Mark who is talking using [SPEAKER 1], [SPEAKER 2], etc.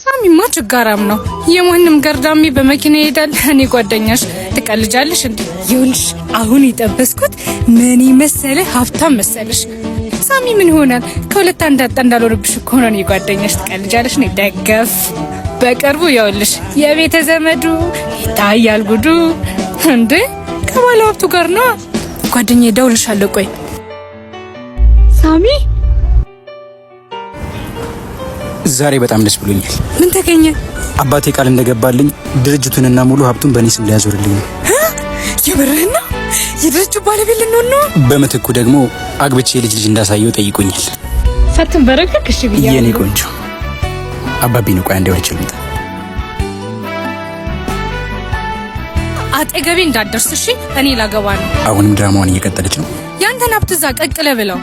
[SPEAKER 1] ሳሚማ ችጋራም ነው። የማንም ገርዳሚ በመኪና ይሄዳል። እኔ ጓደኛሽ ትቀልጃለሽ እንዴ? ይኸውልሽ አሁን የጠበስኩት ምን መሰለ ሀብታም መሰለሽ። ሳሚ ምን ይሆናል? ከሁለት አንድ አጣ እንዳልሆንብሽ እኮ ነው። እኔ ጓደኛሽ ትቀልጃለሽ። እኔ ደገፍ በቅርቡ ይኸውልሽ የቤተ ዘመዱ ይታያል ጉዱ። እንዴ ከባለ ሀብቱ ጋር ነው ጓደኛዬ። እደውልልሻለሁ። ቆይ ሳሚ
[SPEAKER 2] ዛሬ በጣም ደስ ብሎኛል።
[SPEAKER 1] ምን ተገኘ?
[SPEAKER 2] አባቴ ቃል እንደገባልኝ ድርጅቱንና ሙሉ ሀብቱን በእኔ ስም ሊያዞርልኝ ነው።
[SPEAKER 1] የምርህን ነው? የድርጅቱ ባለቤት ልንሆን ነው?
[SPEAKER 2] በምትኩ ደግሞ አግብቼ ልጅ ልጅ እንዳሳየው ጠይቆኛል።
[SPEAKER 1] ሳትንበረከክ እሺ ብያለሁ።
[SPEAKER 2] የኔ ቆንጆ አባቢ ነው። ቆይ አንዴ ወርቼ ልምጣ።
[SPEAKER 1] አጠገቤ እንዳትደርስ እሺ። እኔ ላገባ ነው።
[SPEAKER 2] አሁንም ድራማዋን እየቀጠለች ነው።
[SPEAKER 1] ያንተን ሀብት እዛ ቀቅለ ብለው።